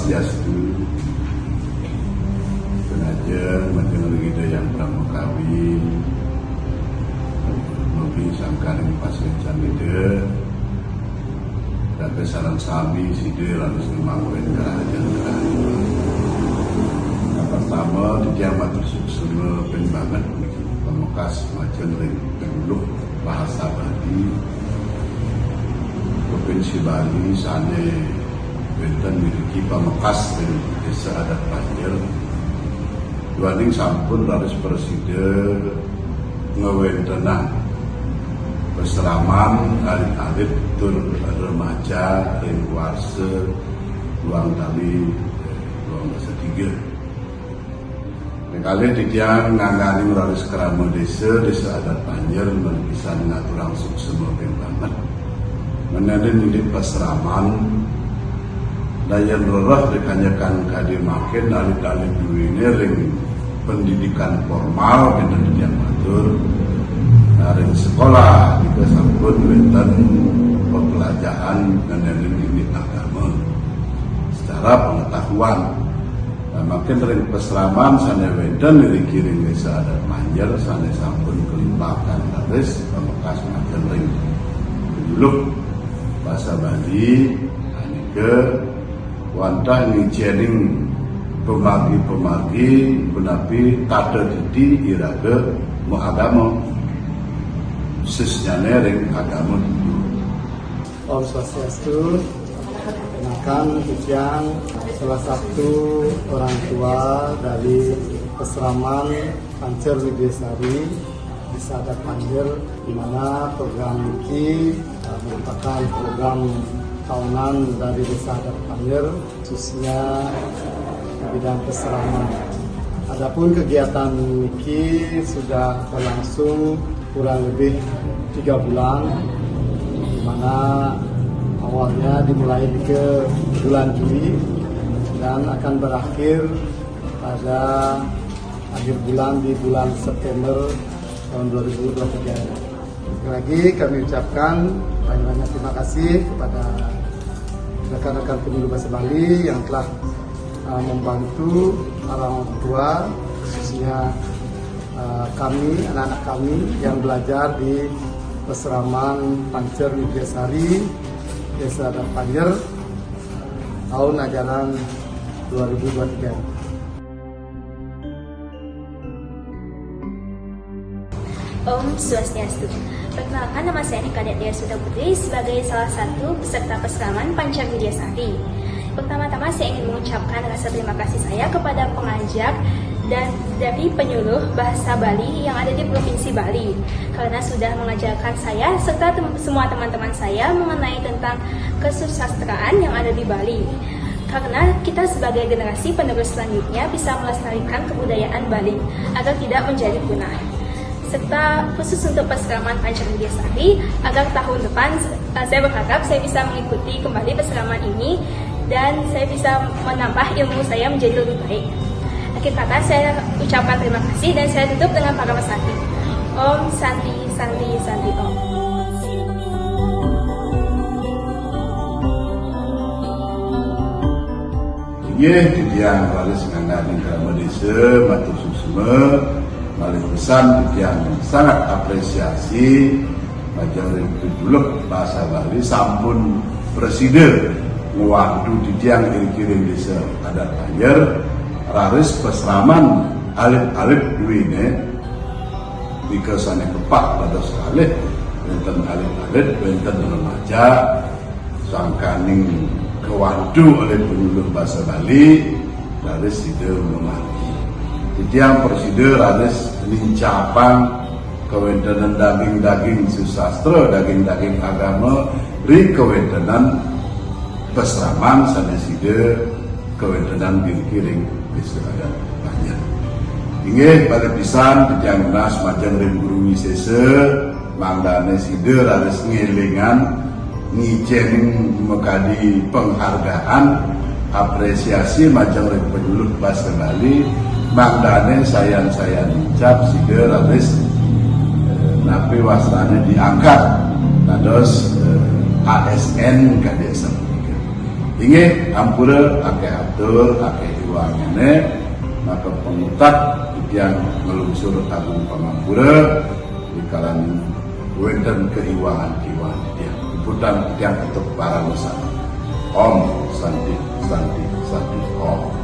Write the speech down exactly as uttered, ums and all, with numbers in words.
Swastiastu. Sengaja majeng ring Ida Hyang Parama Kawi, mugi sangkaning pasrican Ida, raga sareng sami sida raris ngamangguhin karahajengan. Yang pertama, titiang matur suksma ping banget, pamekas majeng ring Panyuluh Bahasa Bali Provinsi Bali sane wenten miriki pamekas ring Desa Adat Panjer, duaning sampun raris prasida ngwentenang pasraman alit-alit tur remaja ring warsa duang tali duang dasa tiga. Kalih titiang ngangganing raris krama desa, Desa Adat Panjer, mangkin pisan ngaturang suksma ping banget. Ngeninin indik pasraman, dayan rereh dikanyakan kadi makin alit-alit duwene ring pendidikan formal, wenten titiang matur. Nah, ring sekolah juga sampun wenten pembelajaran ngeninin indik agama secara pengetahuan. Nah, makin ring pasraman sane wenten ring kiring Desa Adat Panjer sane sampun kalimpahang raris pamekas majeng ring Panyuluh Basa Bali, anika wantah ngicening pamargi-pamargi punapi tata didi iraga maagama, khususnyane ring agama Hindu. Om Swastiastu. Perkenalkan, titiang salah satu orang tua dari Pasraman Pancer Widyasari, Desa Adat Panjer, di mana program ini, eh, merupakan program tahunan dari Desa Adat Panjer, khususnya di bidang pasraman. Adapun kegiatan niki sudah berlangsung kurang lebih tiga bulan, di mana awalnya dimulai ke bulan Juli dan akan berakhir pada akhir bulan, di bulan September tahun dua ribu dua puluh tiga. Sekali lagi kami ucapkan banyak-banyak terima kasih kepada rekan-rekan Panyuluh Basa Bali yang telah, uh, membantu para orang tua, khususnya, uh, kami, anak-anak kami yang belajar di Pasraman Pancer Widyasari, Desa Adat Panjer, tahun ajaran dua ribu dua puluh tiga. Om Swastiastu. Perkenalkan, nama saya Nika Detya Suta Putri sebagai salah satu peserta Pasraman Pancer Widyasari. Pertama-tama, saya ingin mengucapkan rasa terima kasih saya kepada pengajar dan dari Panyuluh Bahasa Bali yang ada di Provinsi Bali karena sudah mengajarkan saya serta tem- semua teman-teman saya mengenai tentang kesusastraan yang ada di Bali. Karena kita sebagai generasi penerus selanjutnya bisa melestarikan kebudayaan Bali agar tidak menjadi punah. Serta khusus untuk Pasraman Pancer Widyasari, agar tahun depan, eh, saya berharap saya bisa mengikuti kembali pasraman ini dan saya bisa menambah ilmu saya menjadi lebih baik. Akhir kata, saya ucapkan terima kasih dan saya tutup dengan Parama Santi. Om Santi, Santi, Santi Om. Inggih, titiang raris ngangganing krama desa, matur suksma, malih pesan titiang sangat apresiasi, majeng ring Panyuluh Basa Bali sampun prasida ngwantu titiang ring kiring Desa Adat Panjer, raris pasraman alit-alit duwene, nika sane kepak dados kalih, wenten alit-alit, wenten remaja, sangkaning kawantu olih Panyuluh Basa Bali, raris sida mamargi. Titiang prasida raris nincapang kawentenan daging-daging susastra, daging-daging agama, ri kawentenan pasraman sane sida kawentenan ring kiring Desa Adat Panjer. Inggih, malih pisan titiang nunas majeng ring Guru Wisesa, mangdane sida raris ngelingan, ngicening makadi penghargaan, apresiasi majeng ring Panyuluh Basa Bali, mangdane sayan-sayan icap sida raris, eh, napi wastane diangkat dados, eh, A S N kadi asapunika. Inggih, ampura akéh atur, akéh iwangnyané, maka pangutat titiang nglungsur agung pangampura, rikalaning wénten kaiwangan-kaiwangan titiang. Puputang titiang antuk parama santi. Om Santi, Santi, Santi, Om.